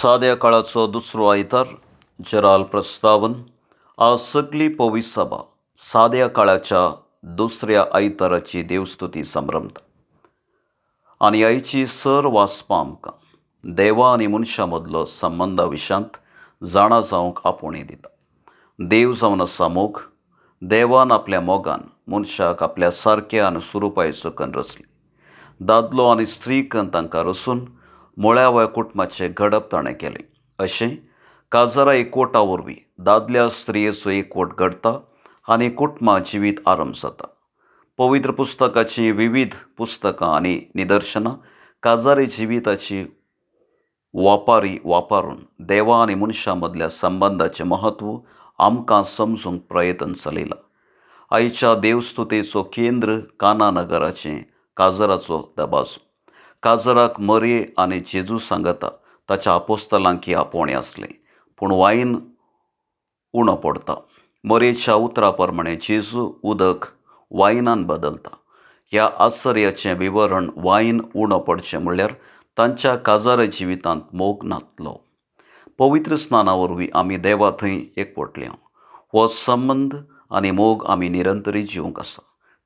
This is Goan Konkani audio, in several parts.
साद्या काळाचो दुसरो आयतार जेराल प्रस्तावन. आज सगली पवित्र सभा साद्या काळाच्या दुसऱ्या आयताराची देवस्तुती संभ्रमता आनी आयची सर वाचपां आमकां देवा आनी मनशां मदलो संबंदा विशयांत जाणा जावंक आपोवणें दिता. देव जावन आसा मोग. देवान आपल्या मोगान मनशाक आपल्या सारक्या आनी स्वरुपाय सकन रचले. दादलो आनी स्त्री कन तांकां रचून मुळाव्या कुटुंबाचें घडप ताणें केलें. अशें काजारा एकवटा वरवीं दादल्या स्त्रियेचो एकवट घडटा आनी कुटुंबा जिवीत आरंभ जाता. पवित्र पुस्तकाचीं विविध पुस्तकां आनी निदर्शनां काजारी जिविताची वापारी वापरून देवा आनी मनशां मदल्या संबंदाचें म्हत्व आमकां समजूंक प्रयत्न चलयला. आयच्या देवस्तुतेचो केंद्र काना नगराचें काजराचो दबाजो. काजराक मरये आनी जेजू सांगता ताच्या आपोस्तलांकी आपोवणें आसलें, पूण वायन उणो पडटा. मरयेच्या उतरा प्रमाणें जेजू उदक वायनान बदलता. ह्या आश्चर्याचें विवरण वायन उणो पडचें म्हणल्यार तांच्या काजारा जिवितांत मोग नातलो. पवित्र स्नाना वरवीं आमी देवा थंय एकवटल्या. हो संबंद आनी मोग आमी निरंतरी जिवंक आसा.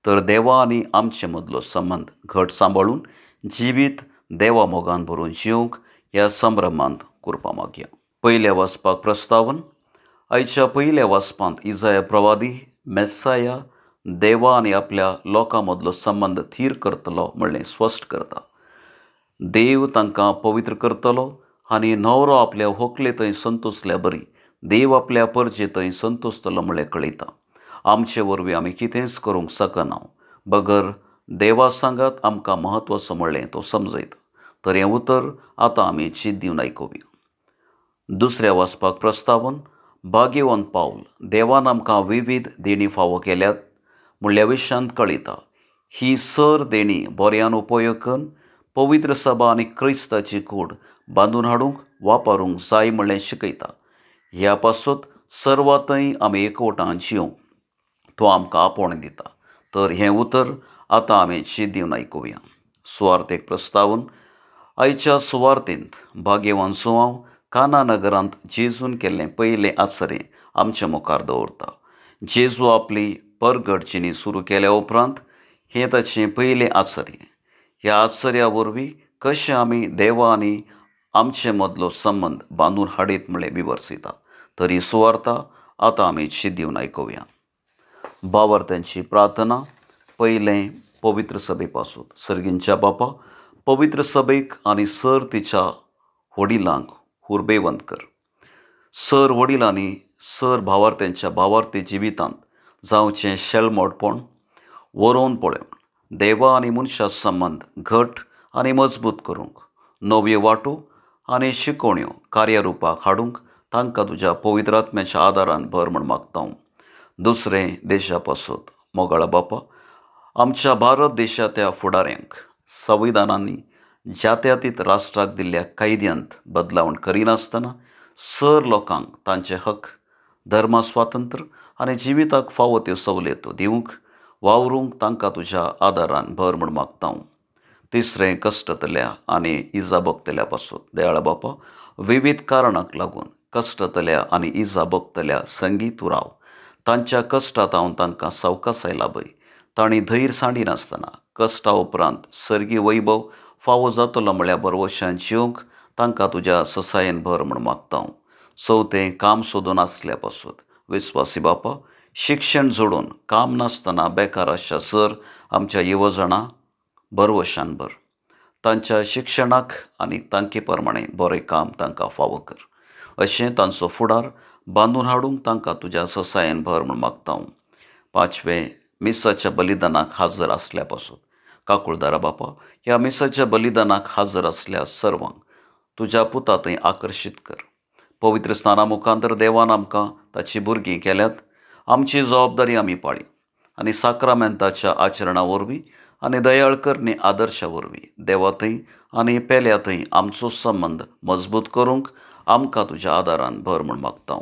तर देवा आनी आमचे मदलो संबंद घट सांबाळून जिवीत देवा मोगान भरून जिवंक ह्या संभ्रमांत कुरपा मागया. पयल्या वाचपाक प्रस्तावन. आयच्या पयल्या वाचपांत इजाया प्रवादी मेस्साया देवा आनी आपल्या लोकां मदलो संबंद थीर करतलो म्हणलें स्पश्ट करता. देव तांकां पवित्र करतलो आनी न्हवरो आपल्या होकले थंय संतोसल्या बरी देव आपल्या परजे थंय संतोसतलो म्हणलें कळयता. आमचे वरवीं आमी कितेंच करूंक शकना बगर देवा सांगात आमकां म्हत्वाचो म्हणलें तो समजयता. तर हें उतर आतां आमी चीत दिवन आयकुया. दुसऱ्या वाचपाक प्रस्तावन. भाग्यवंत पावल देवान आमकां विविध देणी फावो केल्यात म्हणल्या विशयांत कळयता. ही सर देणी बऱ्यान उपयोग करून पवित्र सभा आनी क्रिस्ताची कूड बांदून हाडूंक वापरूंक जाय म्हणलें शिकयता. ह्या पासत सर्वांतय आमी एकवटान जिवंक तो आमकां आपोवणें दिता. तर हें उतर आतां आमी चीत दिवन आयकुया. सुवार्थेक प्रस्तावन. आयच्या सुवार्थेंत भाग्यवान सुवांव काना नगरांत जेजून केल्लें पयलें आचरें आमच्या मुखार दवरता. जेजू आपली परगट जिणी सुरू केल्या उपरांत हें ताचें पयलें आचरें. ह्या आचर्या वरवीं कशें आमी देवा आनी आमचे मदलो संबंद बांदून हाडीत म्हणलें विवर्सयता. तरी सुवार्ता आतां आमी चीत दिवन आयकुया. भावार्थ्यांची प्रार्थना. पयलें पवित्र सभे पासून. सर्गींच्या बापा, पवित्र सभेक आनी सर तिच्या वडिलांक उर्बेवंत कर. सर वडिलांनी सर भावार्थ्यांच्या भावार्थी जिवितांत जावचें शेलमोडपण वरोवन पळोवन देवा आनी मनशा संबंद घट आनी मजबूत करूंक नव्यो वाटो आनी शिकवण्यो कार्यरुपाक हाडूंक तांकां तुज्या पवित्र आत्म्याच्या आदारान भर म्हूण मागता. दुसरें देशा पासत. मोगाळा बापा, आमच्या भारत देशाच्या फुडाऱ्यांक संविधानांनी जात्यातीत राष्ट्राक दिल्ल्या कायद्यांत बदलावण करिनासतना सर लोकांक तांचे हक, धर्मा स्वातंत्र्य आनी जिविताक फावो त्यो सवलत्यो दिवंक वावरूंक तांकां तुज्या आदारान भर म्हूण मागता. तिसरें कश्टतल्या आनी इजा भोगतल्या पासून. दयाळा बापा, विविध कारणांक लागून कश्टतल्या आनी इजा भोगतल्या संगीत तूं राव. तांच्या कश्टांत हांव तांकां सवकासाय लाभय. तांणी धैर्य सांडिनासतना कश्टा उपरांत सर्गी वैभव फावो जातलो म्हळ्यार भरवशान जिवंक तांकां तुज्या ससायेन भर म्हूण मागता. चवथें काम सोदून आसल्या पासून. विस्वासी बापा, शिक्षण जोडून काम नासतना बेकार आसच्या सर आमच्या युवजणां भरवशान भर. तांच्या शिक्षणाक आनी तांके प्रमाणें बरें काम तांकां फावो कर. अशें तांचो फुडार बांदून हाडूंक तांकां तुज्या ससायेन भर म्हूण मागता. पांचवें मिसाच्या बलिदानाक हाजर आसल्या पासून. काकुळदारा बापा, ह्या मिसाच्या बलिदानाक हाजर आसल्या सर्वांक तुज्या पुता थंय आकर्शीत कर. पवित्र स्नाना मुखांतर देवान आमकां ताची भुरगीं केल्यात. आमची जबाबदारी आमी पाळी आनी साक्रामेंताच्या आचरणा वरवीं आनी दयाळ करणी आदर्शा वरवीं देवा थंय आनी पेल्या थंय आमचो संबंद मजबूत करूंक आमकां तुज्या आदारान भर म्हूण मागता.